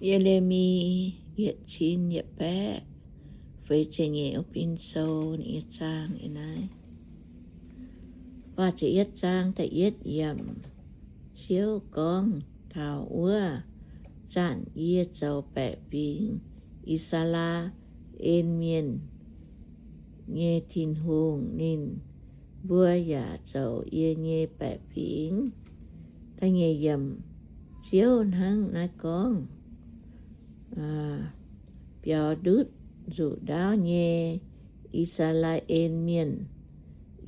Ye^le^mi yietc cin yietc baeqv feix ziepc nyeic, Bin Sou, ninh nyei zaang ih naaiv. Faah ziepc yietv zaang da'yietv yiemc. Ziouv gorngv taux wuov zanc, yie zoux baeqc fingx I^saa^laa^en Mienh nyei Tin-Hungh, ninh mbuo yaac zoux yie nyei baeqc fingx. Da'nyeic yiemc. Ziouv hnangv naaiv gorngv, Biaux ndutv nzuqc ndaauv nyei I^saa^laa^en Mienh,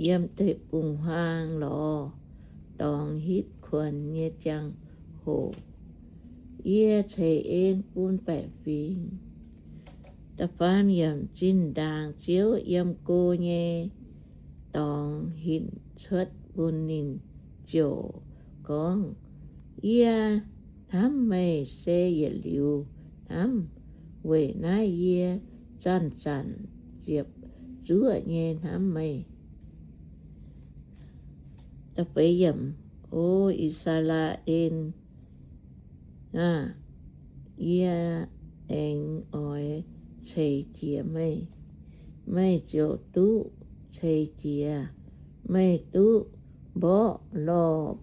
yiem deic-bung-huaang lorz dorngx hitv kuonx nyei ziangh hoc, yie ceix en bun baeqc fingx. Da'faam yiemc. Zinh ndaangc Ziouv yiem go nyei dorngx hinc cuotv bun ninh ziouc gorngv, Yie hnamv meih se yietc liuz hnamv. Weic naaiv yie zanc-zanc ziepc zuoqv nyei hnamv meih. Da'feix yiemc. O I^saa^laa^en aah! Yie aengx oix ceix jiez meih. Meih ziouc duqv ceix jiez. Meih duqv mborqv lorh,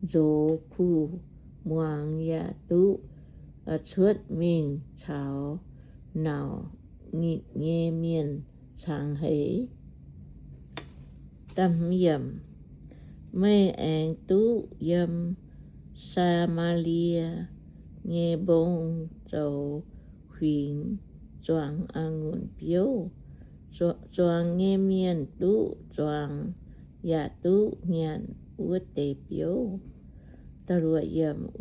nzox kuh muangx, yaac duqv cuotv mingh caux nauc nyitc nyei mienh cangx heix. Meih aengx duqv yiem Saa^maa^lie nyei mbong zoux huingx zuangx a'ngunc biouv. Zuangx nyei mienh duqv zuangx yaac duqv nyanc wuov deix biouv.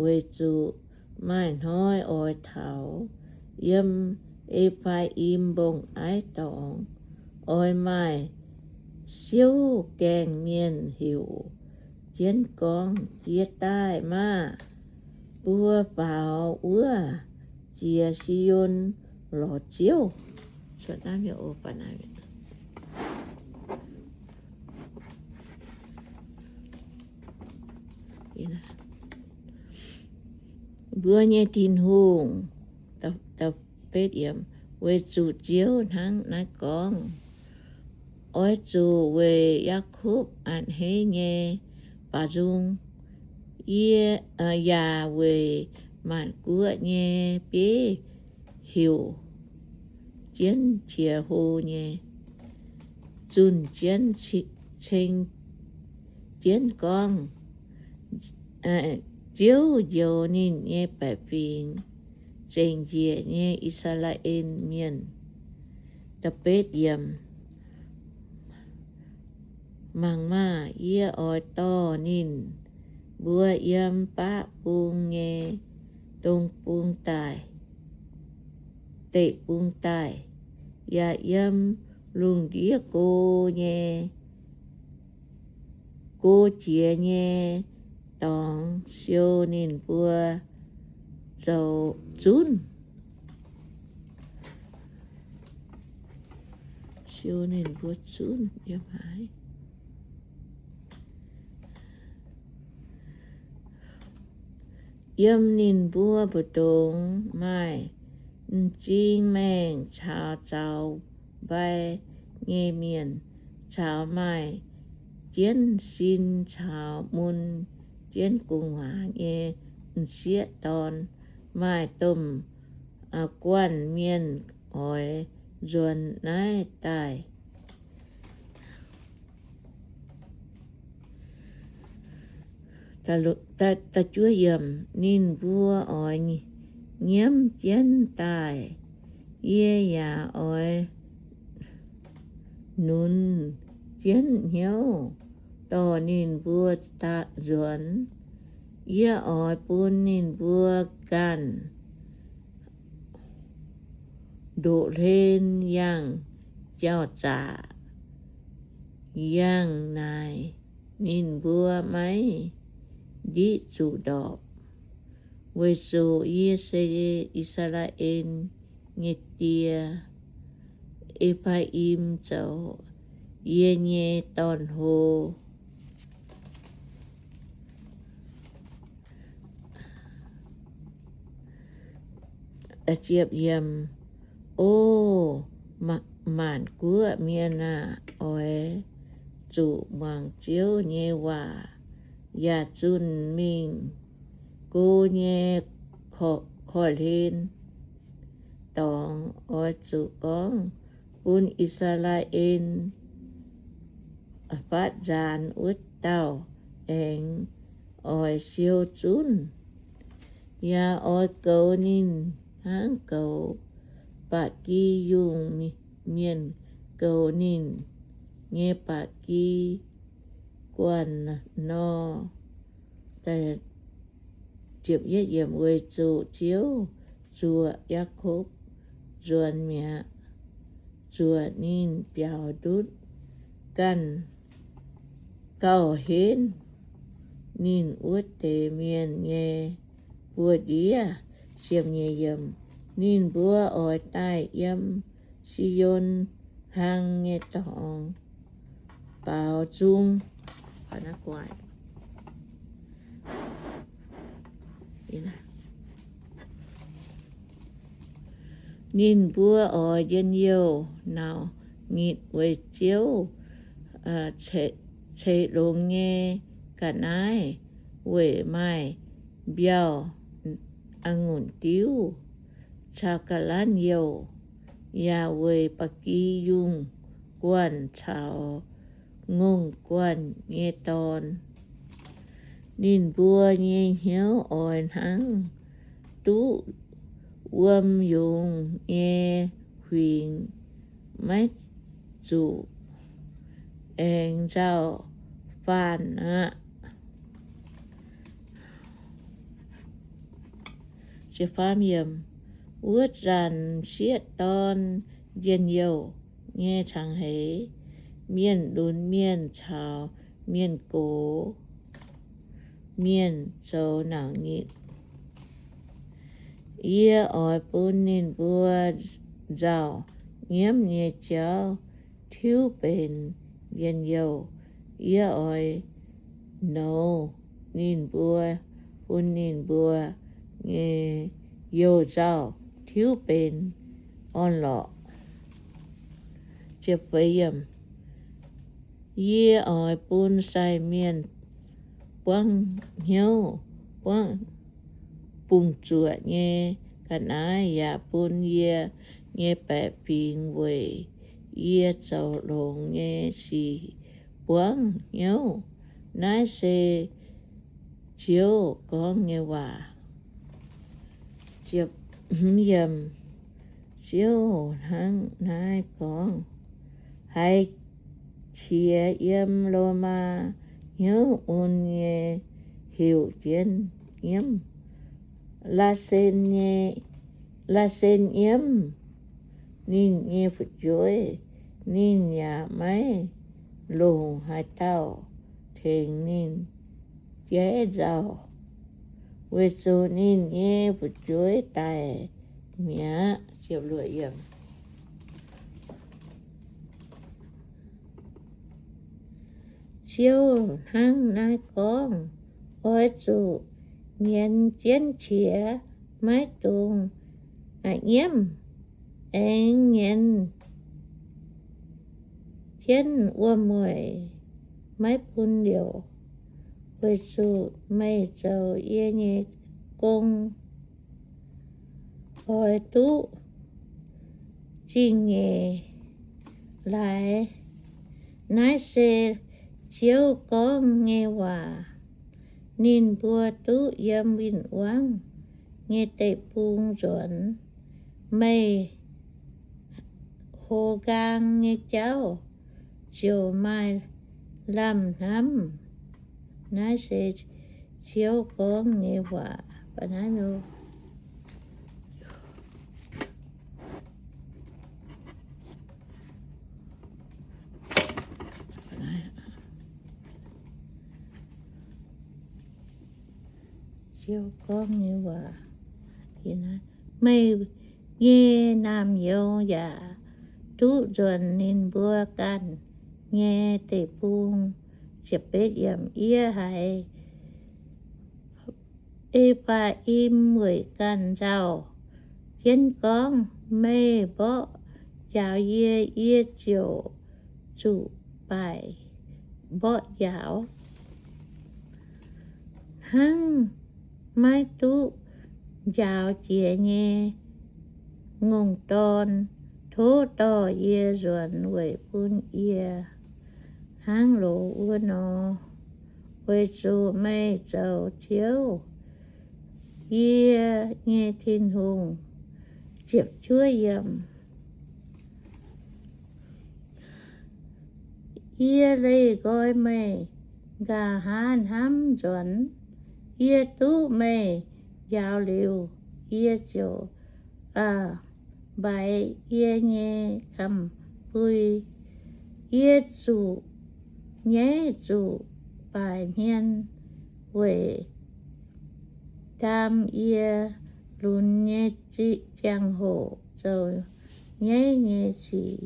Weic zuqc maaih hnoi oix taux yiem E^faa^im Mbong-Aiv Dorngx, oix maaih siouv gaengh mienh heuc jienv gorngv, Jiex daaih maah! Mbuo faaux wuov jiex Si^on lorz Ziouv. Mbuo nyei Tin-Hungh. Weic zuqc Ziouv hnangv naaiv gorngv, Oix zuqc weic Yaakopv a'hneiv nyei baaux nzung, yaac weic maanc guoqv nyei bieiv heuc jienv qiex hlo nyei zunh jienv ceng jienv gorngv, Ziouv njoux ninh nyei baeqc fingx, zengc njiec nyei I^saa^laa^en Mienh. Mangc maah! Yie oix dorh ninh mbuo yiem baqv bung nyei dong bung daaih, deic-bung daaih, yaac yiem lungh ndiev go nyei, go jiex nyei dorngx siou ninh mbuo zoux zunv. Siou ninh mbuo zunv yiem haaix? Yiem ninh mbuo mbu'ndongx maaih m'zing maengh caux zaux mbai nyei mienh, caux maaih jienv sin caux mun jienv gu'nguaaz nyei m'sieqv dorn. Maaih domh guanh mienh oix nzuonx naaiv daaih. Ninh mbuo oix nyiemv jienv daaih, yie yaac oix nunz jienv hnyouv dorh ninh mbuo nzuonx. Yie oix bun ninh mbuo ganh ndoqc hlen yangh jauv-zaqc, yangh naaic ninh mbuo maiv ndiqv zuqc ndorpc, weic zuqc yie se I^saa^laa^en nyei Die. E^faa^im zoux yie nyei dorn-hlo. O maanc guoqv mienh aah! Oix zuqc muangx Ziouv nyei waac yaac zunh mingh go nyei korv-hlen dorngx. Oix zuqc gorngv bun I^saa^laa^en, Faatv nzaanx wuov dauh aengx oix siou zunv, yaac oix goux ninh hnangv goux ba'gi yungh mienh goux ninh nyei ba'gi guanh nor. Weic zuqc Ziouv zuoqc Yaakopv nzuonx mi'aqv, zuoqc ninh biaux ndutv ganh gauh henv ninh wuov deix mienh nyei buoz-ndiev. Ninh mbuo oix daaih yiem Si^on Hlang nyei dorngx baaux nzung. Ninh mbuo oix njien-youh nauc nyitc weic Ziouv ceix longx nyei ga'naaiv, weic maaih mbiauh a'ngunc diuv, caux ga'lanv youh, yaac weic ba'gi yungh guanh caux ngongh guanh nyei dorn. Ninh mbuo nyei hnyouv oix hnangv duqv wuom yungz nyei huingx, maiv zuqc aengx nzauh faanh aqv. Wuov zanc m'sieqv dorn njien-youh nyei caangh heix, mienh lunx mienh caux mienh gox mienh zoux nauc nyitc. Yie oix bun ninh mbuo nzauh nyiemv nyei jauv tiuv benx njien-youh. Yie oix nouz ninh mbuo, bun ninh mbuo nyei you-nzauh tiuv benx orn-lorqc. Yie oix bun sai mienh buangv hnyouv, buangv bungx zuoqc nyei ga'naaiv, yaac bun yie nyei baeqc fingx weic yie zoux longx nyei sic buangv hnyouv. Naaiv se Ziouv gorngv nyei waac. Ziouv hnangv naaiv gorngv, Haiz qiex yiem Lomaa hnyouv mun nyei heuc jienv nyiemv, laasen nyiemv ninh nyei fu'jueiv. Ninh yaac maiv longc haaix dauh tengx ninh jaiv nzauh, weic zuqc ninh nyei fu'jueiv daic mi'aqv. Ziouv hnangv naaiv gorngv, Oix zuqc nyienz jienv qiex, maiv dungx nyiemv, aengx nyienz jienv wuom-mueic, maiv bun liouc, weic zuqc meih zoux yie nyei gong oix duqv zingh nyeic laaix. Naaiv se Ziouv gorngv nyei waac. Ninh mbuo duqv yiem win-wangv nyei deic-bung nzuonx. Meih hoz nqaang nyei jauv ziouc maaih lamh hnamv. Naaiv se Ziouv gorngv nyei waac. Ziouv gorngv nyei waac. Meih nyei naamh youz yaac duqv nzuonx ninh mbuo ganh nyei deic-bung. Yie haiz E^faa^im weic ganh nzauh, jienv gorngv, Meih mborqv njaaux yie, yie ziouc zuqc baaic mborqv njaaux. Hnangv maiv duqv njaaux jiex nyei ngongh dorn, tov dorh yie nzuonx weic bun yie hnangv loz wuov nor, weic zuqc meih zoux Ziouv, yie nyei Tin-Hungh. Ziepc juov yiemc. Yie leih nqoi meih nqa'haav hnamv nzuonx. Yie duqv meih njaaux liuz, yie ziouc mbaix yie nyei gamh bui. Yie zuqc nyaiv zuqc baaic hmien weic ndaam yie lunx nyei ziangh hoc zoux nyaiv nyei sic.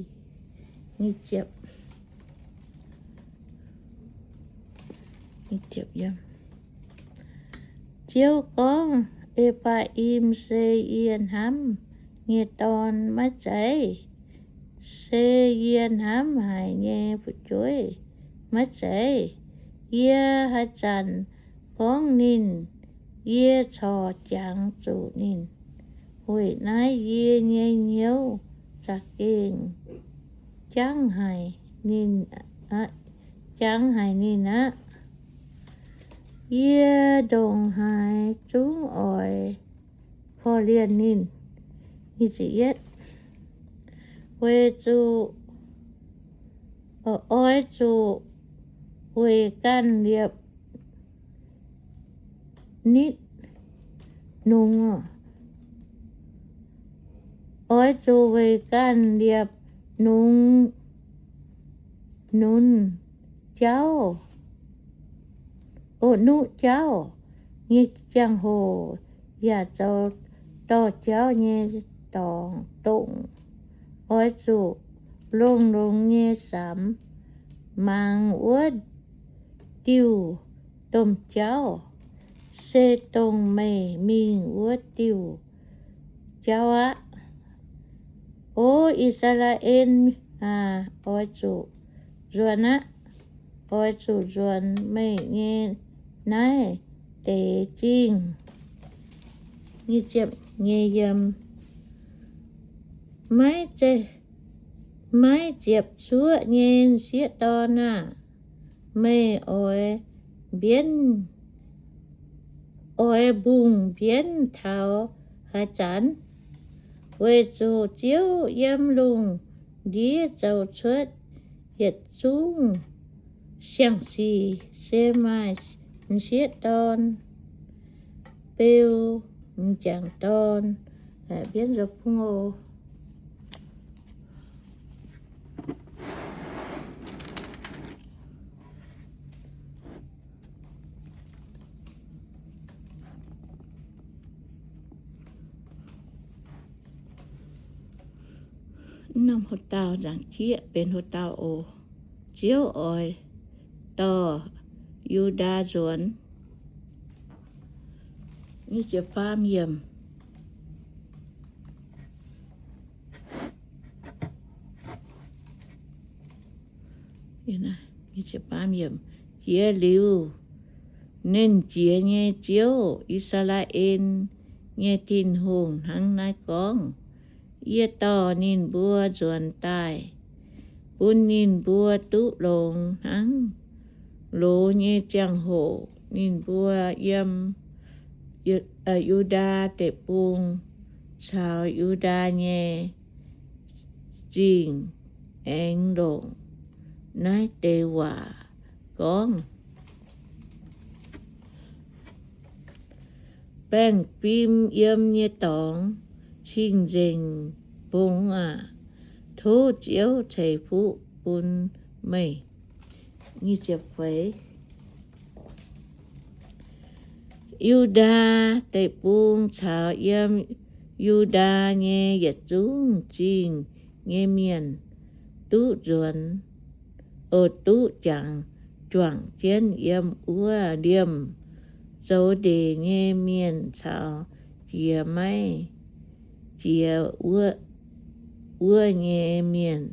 Ziouv gorngv, E^faa^im se yie hnamv nyei dorn maiv zeiz? Se yie hnamv haic nyei fu'jueiv maiv zeiz? Yie haaix zanc gorngv ninh, yie corc jangx zuqc ninh. Weic naaiv yie nyei hnyouv za'gengh jangv haic ninh, jangv haic ninh aqv. Yie ndongc haaix zungv oix korv-lienh ninh. Weic zuqc, oix zuqc weic ganh liepc nitv nungx, oix zuqc weic ganh liepc nungx, nunc jauv, o, nuqv jauv nyei ziangh hoc yaac zoux dorh jauv nyei dorngx dongh. Oix zuqc longx-longx nyei samx mangx wuov diuh domh jauv, se dongh meih mingh wuov diuh jauv aqv. O I^saa^laa^en aac, oix zuqc nzuonx aqv. Oix zuqc nzuonx meih nyei naaiv deix zingh. Maiv, maiv ziepc cuoqv nyei m'sieqv dorn aah! Meih oix mbienv, oix mbungh mbienv taux haaix zanc? Weic zuqc Ziouv yiem lungh ndiev zoux cuotv yietc zungv siang-sic, se maaih m'sieqv dorn beu m'jangc dorn. Mbienv nzou bung oc. Norm hlo dauh nzaangc jieqv benx hlo dauh oc. Ziouv oix dorh Yu^ndaa nzuonx. Jiex liuz, Nernh Jiex nyei Ziouv, I^saa^laa^en nyei Tin-Hungh, hnangv naaiv gorngv, Yie dorh ninh mbuo nzuonx daaih, bun ninh mbuo duqv longx hnangv loz nyei ziangh hoc ninh mbuo yiem Yu, Yu^ndaa Deic-Bung caux Yu^ndaa nyei zingh aengx longc naaiv deix waac gorngv, Baengh fim yiem nyei dorngx, cing-nzengc mbongx aac, tov Ziouv ceix fuqv bun meih. Yu^ndaa Deic-Bung caux yiem Yu^ndaa nyei yietc zungv zingh nyei mienh duqv nzuonx, oc, duqv jangx juangc jienv yiem wuov liemh zoux ndeic nyei mienh caux jiex maiv jiex wuov nyei mienh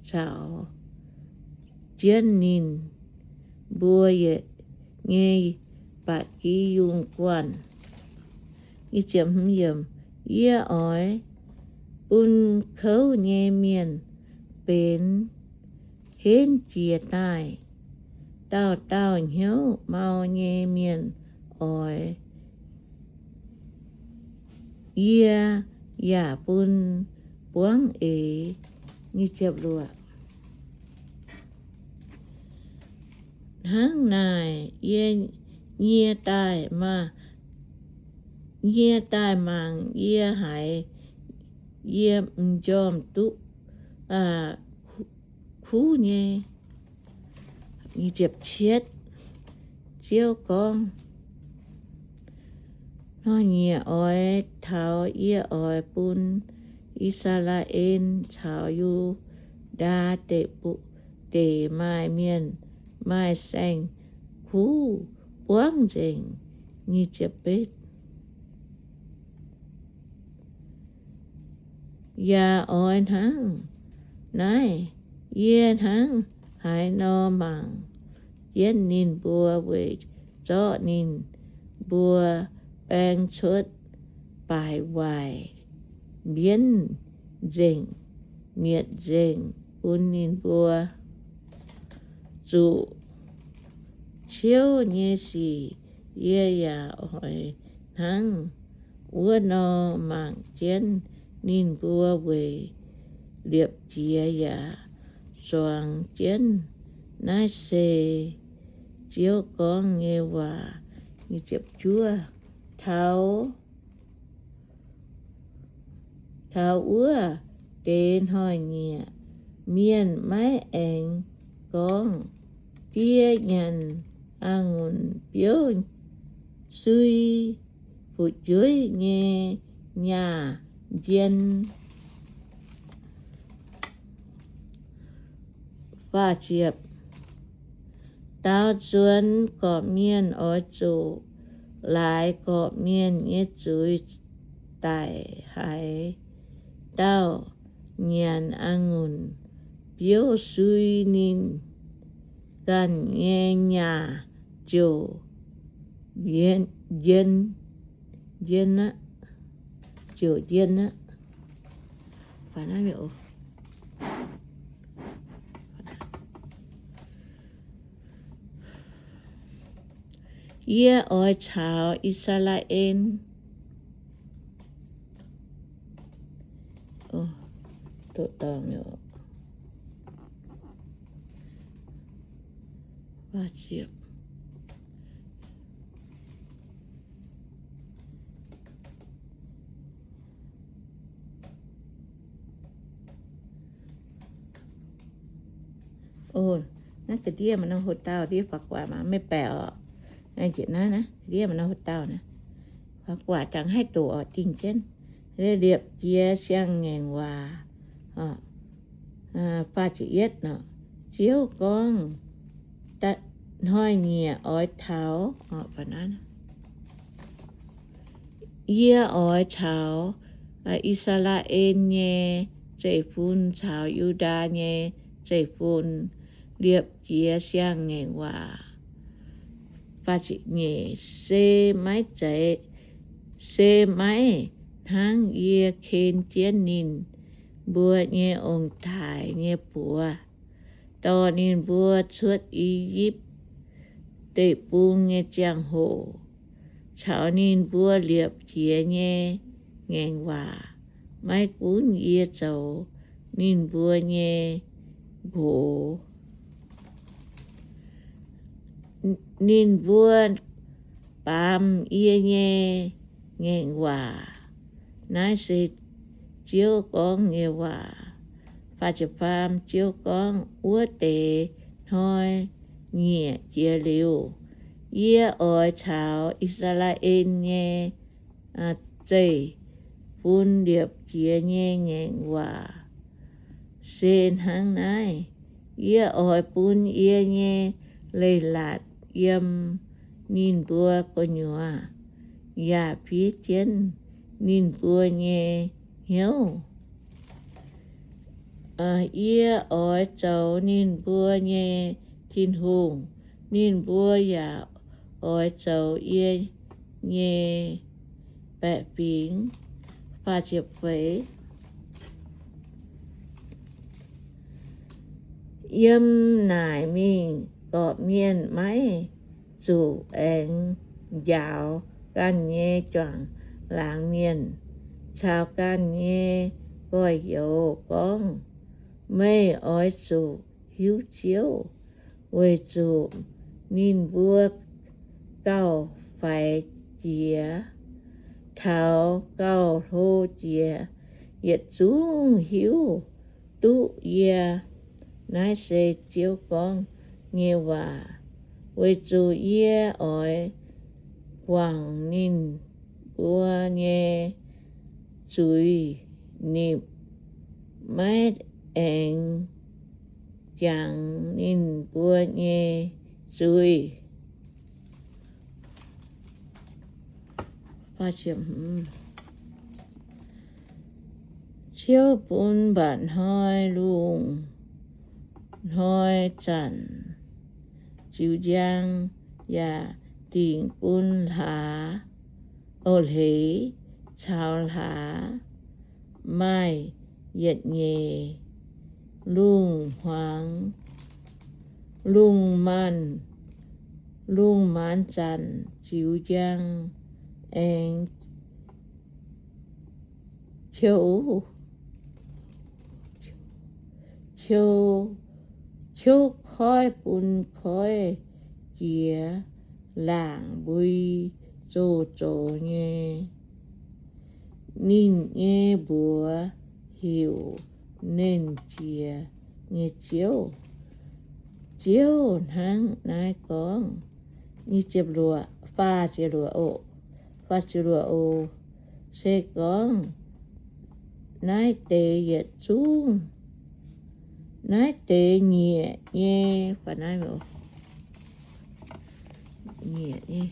caux jienv ninh mbuo nyei ba'gi yungh guanh. Yie oix bun kouv nyei mienh benx henv jiez daaih. Dauh dauh hnyouv mau nyei mienh oix yie yaac bun buangv eix. Hnangv naaic yie nyie daaih, nyie daaih mangc yie haiz yie m'njormh duqv kuv nyei. Ziouv gorngv, hnoi-nyieqc oix taux yie oix bun I^saa^laa^en caux Yu^ndaa Deic-Bung, deic maaih mienh maaih saeng-kuv buangv nzengc. Yaac oix hnangv naaiv, yie hnangv haaix nor mangc jienv ninh mbuo weic zorqv ninh mbuo baeng cuotv baaix waaic mbienv nzengc, mietc nzengc, bun ninh mbuo zuqc ciouv nyei sic. Yie yaac oix hnangv wuov nor mangc jienv ninh mbuo weic liepc jiez yaac zuangx jienv. Naaiv se Ziouv gorngv nyei waac. Taux taux wuov deix hnoi-nyieqc, mienh maiv aengx gorngv, Die nyanc a'ngunc biouv sui fu'jueiv nyei nyaah njien. Daaux nzuonx gorqv-mienh oix zuqc laaix gorqv-mienh nyei zuiz daic haaix dauh nyanc a'ngunc biouv sui ninh ganh nyei nyaah ziouc njien, njien aqv, ziouc njien aqv. Yie oix caux I^saa^laa^en, naaiv ga'ndiev maaih norm hoc-dauh ndiev faaux guaax mangc maiv baeqc orqc. Naaiv njiec naaiv, naaiv ga'ndiev maaih norm hoc-dauh naaiv. Faaux guaax jangx haih doqc orqc, dingh jienv. Liepc jiez siang-ngaengc waac. Faah ziepc yietv nor, Ziouv gorngv, hnoi-nyieqc oix taux, yie oix caux I^saa^laa^en nyei zeiv-fun caux Yu^ndaa nyei zeiv-fun liepc jiez siang-ngaengc waac. Faah ziepc nyeic, se maiv zeiz, se maiv hnangv yie ken jienv ninh mbuo nyei ong-taaix nyei buoz, dorh ninh mbuo cuotv I^yipv Deic-Bung nyei ziangh hoc, caux ninh mbuo liepc jiez nyei ngaengc waac. Maiv gunv yie zoux ninh mbuo nyei nqox, ninh mbuo baamz yie nyei ngaengc waac. Naaiv se Ziouv gorngv nyei waac. Faah ziepc faam, Ziouv gorngv, wuov deix hnoi-nyieqc jiex liuz, yie oix caux I^saa^laa^en nyei zeiv-fun liepc jiez nyei ngaengc waac se hnangv naaiv. Yie oix bun yie nyei leiz-latc yiem ninh mbuo gu'nyuoz, yaac fiev jienv ninh mbuo nyei hnyouv. Yie oix zoux ninh mbuo nyei Tin-Hungh, ninh mbuo yaac oix zoux yie nyei baeqc fingx. Yiem naaic mingh gorqv-mienh maiv zuqc aengx njaaux ganh nyei juangc laangz mienh caux ganh nyei gorx-youz gorngv, Meih oix zuqc hiuv Ziouv, weic zuqc ninh mbuo gauh faix jiex taux gauh hlo jiex, yietc zungv hiuv duqv yie. Naaiv se Ziouv gorngv nyei waac. Weic zuqc yie oix guangc ninh mbuo nyei zuiz, ninh maiv aengx jangx ninh mbuo nyei zuiz. Ziouv bun mba'hnoi lungh hnoi zanc ziux njang, yaac dingc bun hlaax, o, hleix caux hlaax maaih yietc nyeic lungh hmuangx. Lungh maanz, lungh maanz zanc ziux njang aengx qiu, qiu, qiu koiv bun koiv jiex laangc mbui zoh zoux nyei. Ninh nyei mbuox heuc Nernh Jiex nyei Ziouv. Ziouv hnangv naaiv gorngv. Faah ziepc luoqc oc. Se gorngv naaiv deix yietc zungv, naaiv deix nyiec nyei,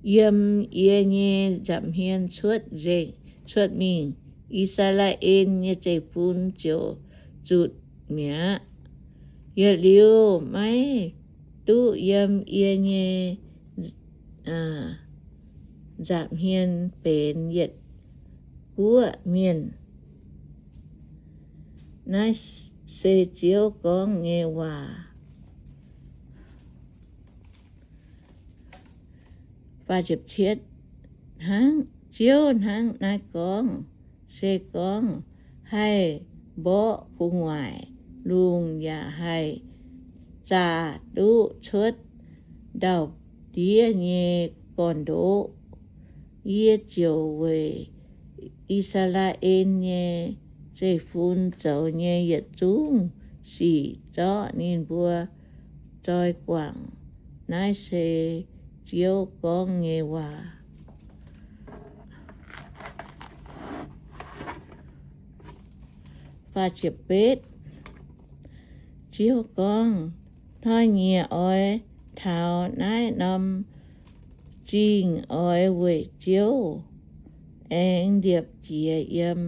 yiem yie nyei nza'hmien cuotv nzengc, cuotv mingh, I^saa^laa^en nyei zeiv-fun ziouc zutc mi'aqv. Yietc liuz maiv duqv yiem yie nyei nza'hmien benx yietc guoqv mienh. Naaiv se Ziouv gorngv nyei waac. Hnangv, Ziouv hnangv naaiv gorngv, se gorngv haih mborqv gu'nguaaic lungh yaac haih zaah duqv cuotv ndau-ndiev nyei gorn-ndoqv, yie ziouc weic I^saa^laa^en nyei zeiv-fun zoux nyei yietc zungv sic zorqv ninh mbuo zoi guangc. Naaiv se Ziouv gorngv nyei waac. Ziouv gorngv, Hnoi-nyieqc oix taux naaiv norm zingh oix weic Ziouv aengx liepc jiex yiem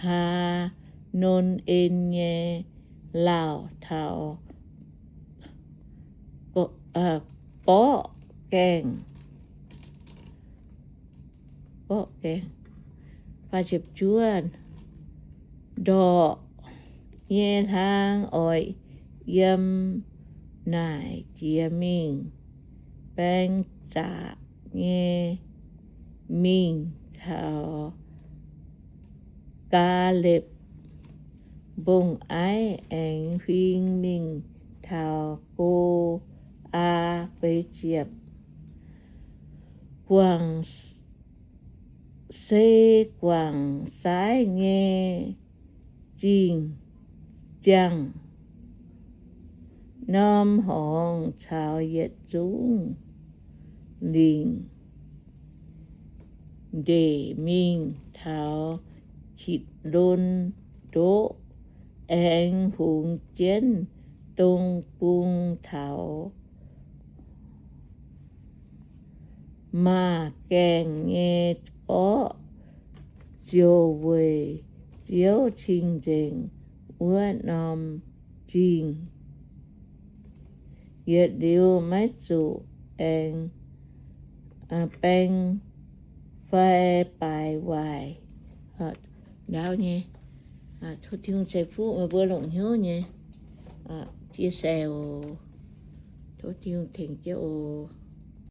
Haa^non En nyei lauh taux borqv gaengh. Ndorqc nyei hlaang oix yiem naaic jiex mingh. Baeng zaqc nyei mingh taux Gaalepc Mbong-Aiv, aengx huing mingh taux Go^aa. Guangc, se guangc saaiv nyei zingh ziangh, norm horngz caux yietc zungv lingc ndeic mingh taux Kitc^lon Ndoqv, aengx hungx jienv dong bung taux Maah gaengh nyei orqv ziouc weic Ziouv cing-nzengc wuov norm zingh. Yietc liuz maiv zuqc aengx baeng fai baaix waaic ndaauv nyei. Tov Tin-Hungh ceix fuqv meih mbuo longc hnyouv nyei chia sẻ oc. Tov Tin-Hungh tengx jienv oc.